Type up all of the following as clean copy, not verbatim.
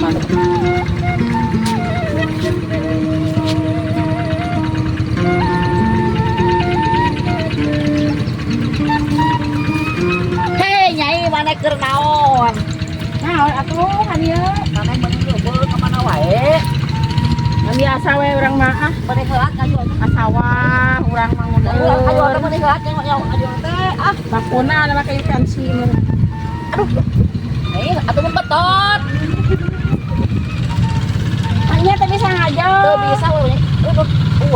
mana. Hei, Nyai, mana keur naon? Naon atuh kan ieu? Mana meuni leubeung ka mana wae? Yang biasa we urang mah ah. Bade heula kayu atuh. Ka sawah urang mah Kayu nguneur. atuh bade heula kayu kayu teh. Ah, Bakuna ada make pensi mun. Aduh. Eh, atuh mun betot. Nya teh bisa ngajo. Teu bisa we. Aduh,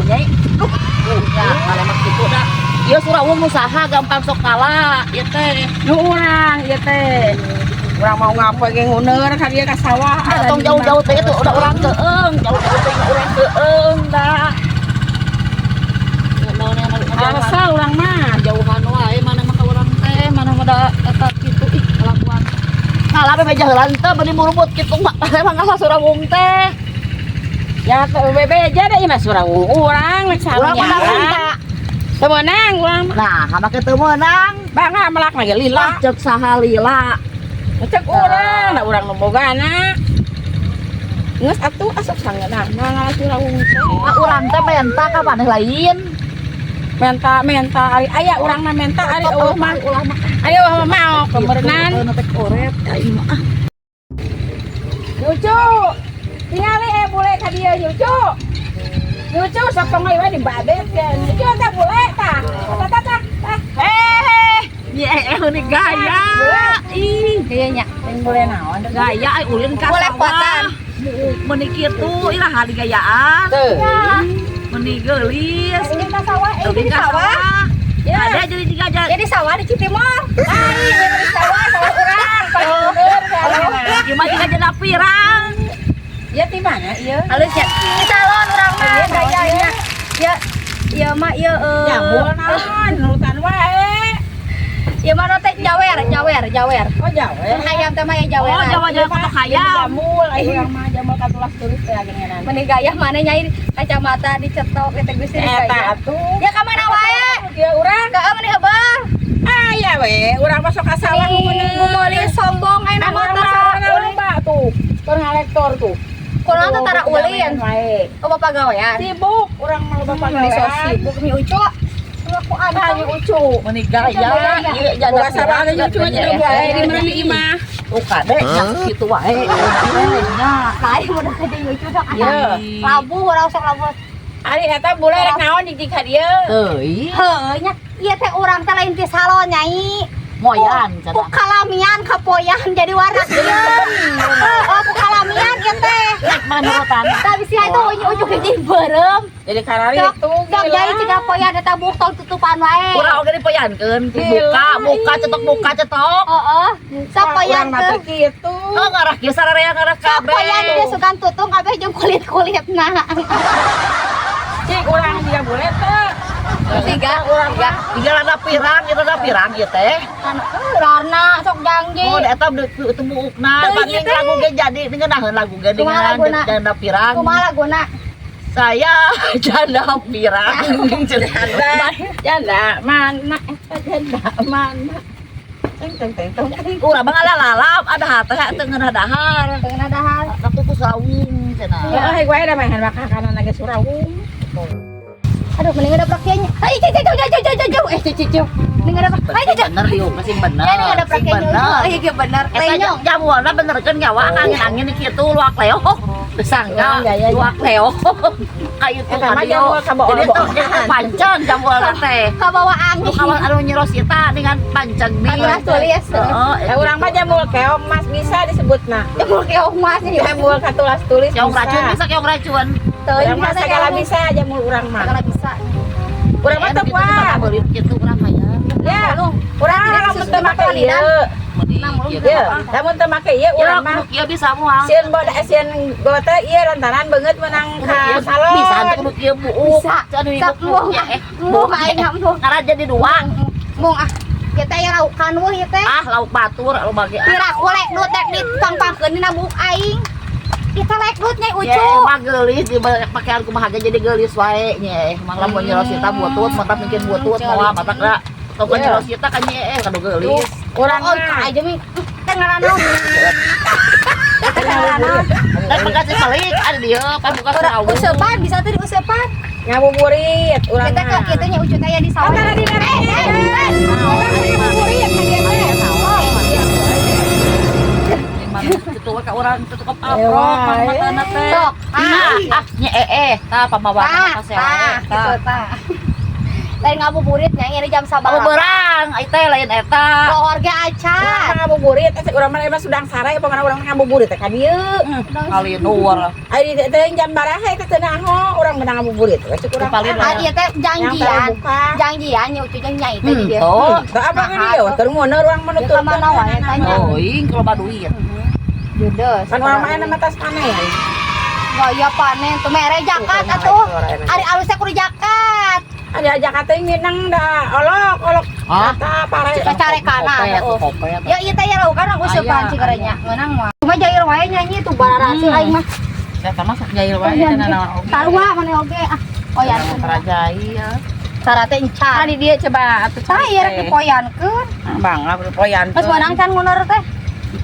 Nyai. Duh, ya, mah kitu da. Ieu surawung nu saha gampang sok kalah ieu teh. Nu urang ieu teh. Urang mau ngapa ge nguneur ka dieu ka sawah. Ah, tong jauh-jauh teh itu udah urang keung, jauh-jauh teh urang keung da. Asal urang mah. Jauhan wae mana mah ka urang teh, mana mah da eta kitu ih kelakuan. Ngalah be meja heula teu beuni murubut kitu mah emang ngalah surawung teh. Ya teu bebeja da ieu mah surawung urang rek Urang menang saha. Teu meunang urang mah. Nah, make teu meunang. Bangga melak mah ge lila. Cek saha lila. Cek urang, da urang nu bogana. Geus atuh asup sangeunah ngalah surawung teh. Nah, urang teh menta ka maneh lain. Menta menta ari aya urang mah menta ari eueuh mah. Ulah mah. Ayo mah mau kemerenan. Teu oret aing mah. Nyucu. Tingali bule ka dieu nyucu. Nyucu sok tong we di babet ya. Nyucu teh bule tah. Tah tah tah. Tah. Eh, ye ini gaya. Ih, Ieu nya teh bule naon? Gaya ai ulin ka Bule sawah. potan. Meuni kitu iraha digayaan. Teu. Meuni geulis. Ini ka sawah, eh Ulin di ka sawah. sawah. Ya. Ada jadi jiga Jadi sawah di Citimor. Ai, di sawah sawah urang paling bener. Cuma jiga janda pirang. Ya di mana ieu? Halusnya. Di salon urang mah Iya, gayanya. Ya, ya mah ieu Jambul naon, nurutan wae. Ya mah teh jawer, jawer, jawer. Oh jawe. Hayam teh mah ya Oh, jaweran. Jawa Jawa kotok hayam. Jambul, ai urang mah jambul katulas tulis teh agengenan. Meni gaya mana nyai kacamata dicetok eta geus Eta gaya. atuh. Ya ka mana wae? Dia urang Heeh meni heubeul. aya we, urang masuk ka sawah Meni meuli sombong ayeuna Kan mah urang tara mah ulin. lomba tuh. Keur ngalektor tuh. Kunaon teh tara ulin? Wae. Oh bapak gawean. Sibuk urang mah loba Meni so pagawean. sibuk mi ucu. Aku Tah ada ucu. Meuni gaya. Ieu janda Boga sabah ge nyucu aja wae di mana di imah. Tuh kade nya kitu wae. Nya. Lain mun ka jeung ucu sok Iya. Labuh urang sok labuh. Ari eta bule rek naon jig ka dieu. Teuing. Heuh nya ieu teh urang teh lain ti salon nyai. Moyan Ku cenah. kalamian kapoyan jadi warna kieu. Heeh, ku kalamian ieu teh. Rek mana nurutan. Tah bisi itu ujung jadi beureum. Jadi karari Sok itu sok jadi cika poyan eta buk tong tutupan wae. Urang oge dipoyankeun, buka, buka cetok, buka cetok. Heeh. Sok urang mah teh poyankeun. kitu. Oh, ngarah kieu sararea ngarah Sok kabeh. poyan dia sugan tutung kabeh jeung kulit-kulitna. Cik urang jiga bule teh. Tiga, urang tiga. mah. Tiga rada pirang, ieu rada pirang ieu teh. Anu rarna sok janji. Oh, eta itu buukna. Teuing Paning teh. lagu ge jadi ngeunaheun lagu ge Kumaha dengan laguna? janda pirang. Kumaha laguna? Saya janda pirang. Janda, janda mana eta janda mana? Teng teng teng teng. Urang mah ngalalap ada hate teu ngeunah dahar. Teu dahar. Waktu ku sawung cenah. Heeh, wae da maehan makanan ge surawung. Aduh, mending ada praktianya. Ai, cek cek jauh jauh jauh jauh. Eh, cek cek jauh. Mending ada ai cek. Bener liu, sing bener. Ya, ini ada Sing praktianya. bener. Oh, iya bener. Eta Tenyong. jamuanna benerkeun nyawa angin-angin kitu luak leo. Sangka Iya, iya, iya. luak leo. Kayak itu Eta mah ka dieu. jamul kabawa Jadi teh pancen jamuanna teh. Kabawa Nu angin. kawan anu nyerosita dengan pancen nih. Katulas tulis. Heeh. Eh urang mah jamul keong mas bisa disebutna. Jamul keong mas ya. Jamul katulas tulis Keong racun bisa keong racun. Teuing Urang mah segala bisa jamul urang mah. Segala bisa. Urang mah teu kuat. Beuli kitu urang mah ya. Ya, urang lamun teu make ieu. Meuni kieu. Ieu, lamun teu make ieu Ya, urang mah kudu kieu bisa moal. sieun boda sieun gote ieu lantaran beungeut menang ka salon. Bisa tuh kudu kieu buuk. Bisa. Anu Sok ibu embung ah. Embung aing embung. Ngarah jadi dua. Embung ah. Ieu teh aya laukan weuh ieu teh. Ah, lauk batur lauk bagi. Piraku lek dut rek dipangpangkeun dina buuk aing. Kita lek dut nya Ya, ucu. emang geulis di pakaian kumaha ge jadi geulis wae nya. Emang lamun nyerosita butut, mata mungkin butut moal mata geura. Tong Ya. nyerosita kan nya kadu geulis. Urang Oh, mah aja mi. Teh ngaranna. Dan bekasi pelik ada dia pas buka Urang surawung. Useupan bisa tuh diuseupan. Ngabuburit urang. Kita ke kitu nya Ucu teh ya di sawah. Tara di Eh, eh, eh. Ngabuburit ka dieu teh. Itu we ka urang itu tukang aprok matana teh. Sok. Ah, ah nya eh tah pamawana Tah, kasih tah, wae gitu tah. tah. Lain ngabuburit nya ini jam Kamu sabaraha. berang, ai teh lain eta. Lohor ge Urang acan. mah ngabuburit, teh urang mah emang sudang sare apa mana urang mah ngabuburit teh ka dieu. Kali nur. Ari teh jam baraha teh teu naho urang menang ngabuburit we cek urang. Paling Ah, ieu teh Yang janjian. buka. Janjian nya Ucu jeung Nyai teh di dieu. Tuh. Teu apa ke dieu? Keur ngeuneur urang mah Ya, ka mana wae tanya. Teuing kalau baduit. Judes. Kan urang mah mah tas panen. Gaya panen tuh mere jakat atuh. Ari alusnya kudu jakat. Ada jakat teh nginang da olok olok. Hah? Kata pare. Cacarekana atuh. Kopet. Ya ieu teh ya laukan aku useupan Aya, cigarenya. Ngeunang mah. Cuma jair wae nyanyi tuh bararasih aing mah. Saya mah sok jahil wae teh naon oge. Sarua maneh oge ah. Poyankeun. Rajai ya. Sara teh encan. Tadi dia coba atuh Tah ieu rek dipoyankeun. Bang, lah poyan. Geus meunang can ngunur teh.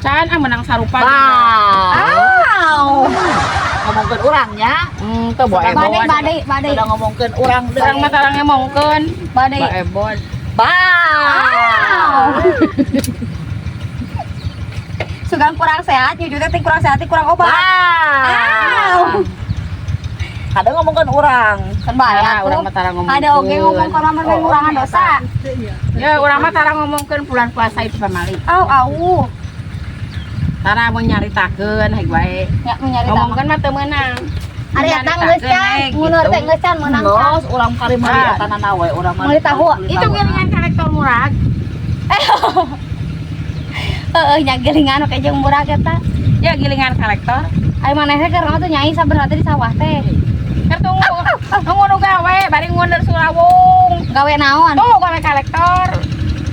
Can ah menang sarupa. Bah. Aw. Ngomongkeun urangnya. Teu bae Badai badai badai. Udah ngomongkeun urang deui. Urang mah tarang ngomongkeun. Badai. Baebon. Bah. Sugan kurang sehat, nyuju teh kurang sehat kurang obat. Bah. Kadang ngomongkeun urang. Kan bae Ah, atuh. urang mah tarang ngomongkeun. Ada oge ngomong kalau mah ngurangan dosa. Ya urang mah tarang ngomongkeun bulan puasa itu pamali. Au au. Tara mau nyaritakeun hae wae. Ya mau nyari tamu. Ngomongkeun mah teu meunang. Ari eta geus can, ngunur teh geus can meunang can. Terus urang kari meuli Ah. eta na we urang mah. Meuli tahu. Itu gilingan kolektor murag. Heeh, nya gilingan oke jeung murag eta. Ya gilingan kolektor. Ari maneh teh keur tuh nyai sabenerna teh di sawah teh. Keur tunggu tunggu nu gawe bari ngundur surawung. Gawe naon? Tuh gawe kolektor.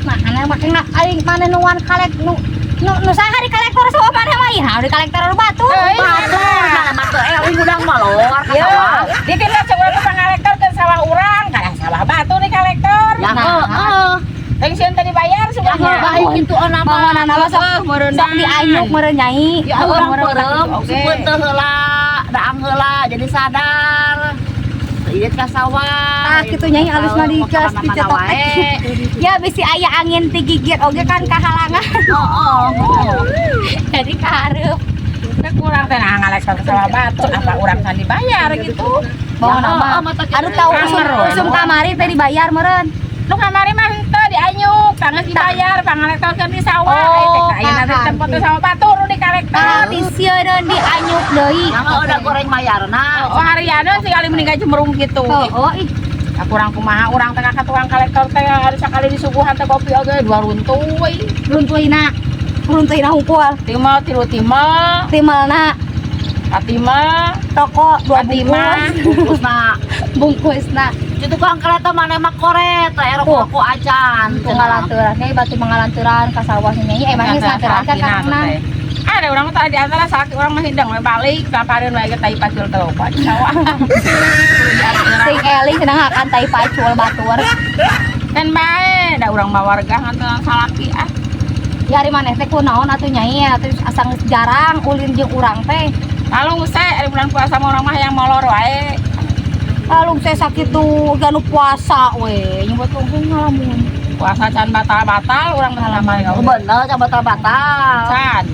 Nah, ana make aing maneh nuan kalek nu nu nu saha di kolektor sawah maneh mah ieu di kolektor nu batur. Euy, Batur, nah mah teu eh urang mah lor ka Ya, sawah. ditindak seurang ke pangalektor ke sawah urang, kadang sawah batu di kolektor. Ya Nah. heeh. Pensiun tadi bayar Ya semuanya. baik kitu ona mah. Bangunan mah sok Heeh, sok dianyuk meureun nyai. Ya urang Heeh, peureum, oke. supun teu heula, daang heula jadi sadar. Ieu ka sawah. Tah kitu nyai alus mah digas dicetok teh. Ya bisi aya angin ti gigit oge kan kahalangan. Heeh. Jadi kahareup. Teh kurang teh nah ngalektor ke sawah batu, apa urang can dibayar gitu. Bangun Ya, mah. heeh, mata kitu. Aduh tahu usum Kamar, usum kamari teh dibayar meureun. Nu kamari mah henteu dianyuk, tanggeus dibayar pangalektorkeun di sawah. Oh, Ai teh ayeuna teh paham. tempat sawah batu nu di kolektor. Tah disieun dianyuk deui. Yang udah goreng mayarna. Oh, harianeun sekali meninggal cemberung gitu. Oh, ih. Ya, kurang kumaha urang teh ka tukang kolektor teh harus sakali disuguhan teh kopi oge dua runtuy. Runtuhina. Runtuhina hungkul. Timal tilu timal, Timelna katima, toko dua katima. bungkus. Bungkusna. Bungkusna. Di tukang kereta mana mah koret, teh rokok acan. Tuh ngalanturan, nyai batu mengalanturan ka sawah nyai emang geus nganturan kan kakna. Ada orang mah tadi antara sakit orang mah hidang we balik sampareun wae ge tai pacul teh loba di sawah. Sing eling cenah ngakan tai pacul batur. Kan bae da urang mah warga ngantenan salaki ah. Ya ari maneh teh kunaon atuh nyai atuh asa geus jarang ulin jeung urang teh. Lalu saya ari bulan puasa mah urang mah yang molor wae. Lalu saya sakit tuh ganu puasa we, nyebut tunggu ngalamun. Puasa can batal-batal urang mah lama Oh, bener, can batal-batal. Can.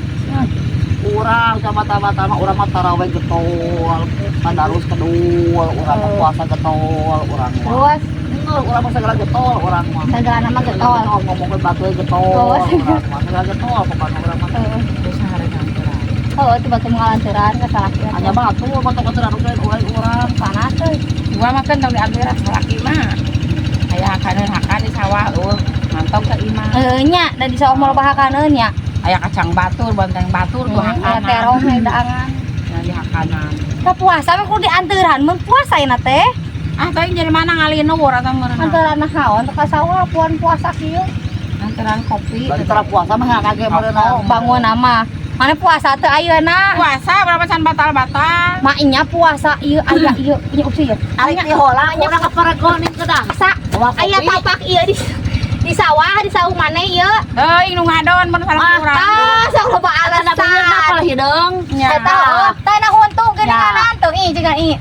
Urang can batal-batal mah urang mah taraweh getol, tadarus kedul, urang mah puasa getol, urang mah. Terus Enggak, urang mah segala getol, urang mah. segala nama getol. Ngomongin batu getol, Terus. urang mah segala getol pokoknya urang mah. Heeh. Terus hari nganteran. Oh, itu batu mengalanturan ka salaki. Hanya batu, kotor-kotoran urang urang. Panas euy. Gua mah kan tong dianteran salaki mah. Aya hakaneun hakan di sawah eueuh mantong ke imah. Heuh nya, da di sawah mah loba hakaneun nya. Aya kacang batur, bonteng batur tuh Aya hakanan. terong we daangan. Nah, di hakanan. Ka puasa mah kudu dianteran, mun puasa ayeuna teh. Ah, tadi jadi mana ngalinur atau meureun? Anteran naon teh ka sawah puan puasa kieu. Anteran kopi. Bagi tara puasa mah nggak kaget meureun. Bangun nama. Mana puasa teh ayeuna? Puasa berapa can batal-batal? Maknya puasa ieu aya ieu nya usia ieu. Ari ti hola urang kaparegoning kedang. Sa Bawa kopi. aya tapak ieu di Di sawah, di sawah maneh ieu. Teuing nu ngadon mun salah Ah, urang. Ah, sok loba Alasan alasan. apa hideung? Nya. Eta oh, teh na huntu geuninganan tuh ih jeung ih.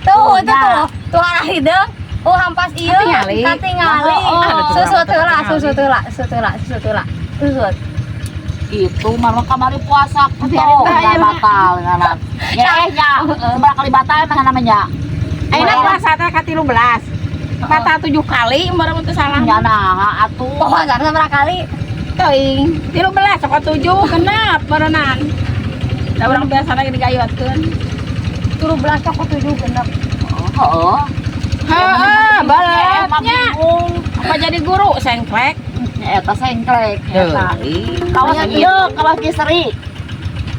Tuh, Oh, itu nya. tuh. Tuh arah hideung. Oh, hampas ieu. Katingali. Katingali. Oh, Susut heula, susut heula, susut heula, susut heula. Susut. Itu mah kamari puasa Tapi tuh ada nggak teh, batal ngaran. Ya eh nya, seberapa kali batal mah namanya? Ayeuna puasa teh ka 13. Batal 7 kali meureun teu salah. Nya nah atuh. Pokoknya berapa kali? Teuing 13 sok 7 genap meureunnan. Da urang biasa lagi digayotkeun. 17 cok 7 genep. Heeh. Heeh, baletnya. Bingung. Apa jadi guru sengklek? Nya eta sengklek eta. Teuing. Kawas ieu, kawas Kiseri.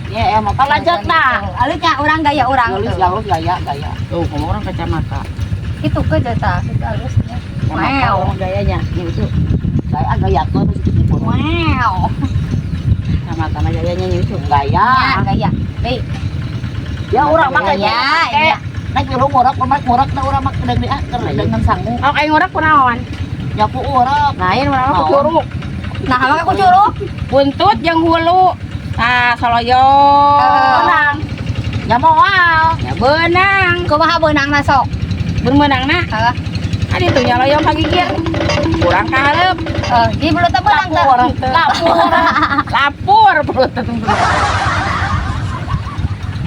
Ya emang pan lanjut nah. Alus nya urang gaya urang Halus tuh. halus gaya gaya. Tuh, kamu orang kacamata. Itu ke jatah, itu alusnya. Kacamata Wow. orang gayanya. Nyucu. Gaya gaya tuh mesti gitu. Wow. Kacamata mah gayanya nyucu. Gaya. Ya, gaya. Baik. Ya urang mah Gaya, iya. Naik dulu ngorok, ngorok, ngorok, nah urang mah kedeng di keur dengan sangu. Oh, kayak ngorek kunaon? Nyapu urang. Lain urang mah Naon? kucuruk. Nah, maka aku curug. Buntut jeung hulu. Tah, soloyo. Benang. Ya moal. Ya beunang. Kumaha beunangna sok? Beun meunangna. Heeh. Adi tuh nyaloyong ka gigir. Kurang ka hareup. Eh, di belut teh beunang teh. Lapor, lapor. Lapor perut teh.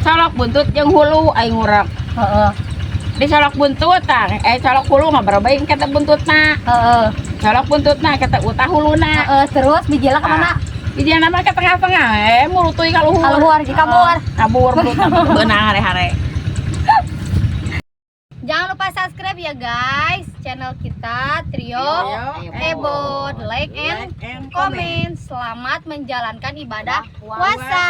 Colok buntut jeung hulu aing ngurek. Heeh. Di colok buntut tah, eh colok hulu mah berbaing kata buntutna. Heeh. Colok buntutna kata utah huluna. Heeh, terus bijila ka mana? Di nama ke tengah-tengah, eh murutuy ka luhur. Ka luhur, di kabur. Kabur beunang hare-hare. Jangan lupa subscribe ya guys channel kita Trio Ebon, like and comment. Selamat menjalankan ibadah puasa.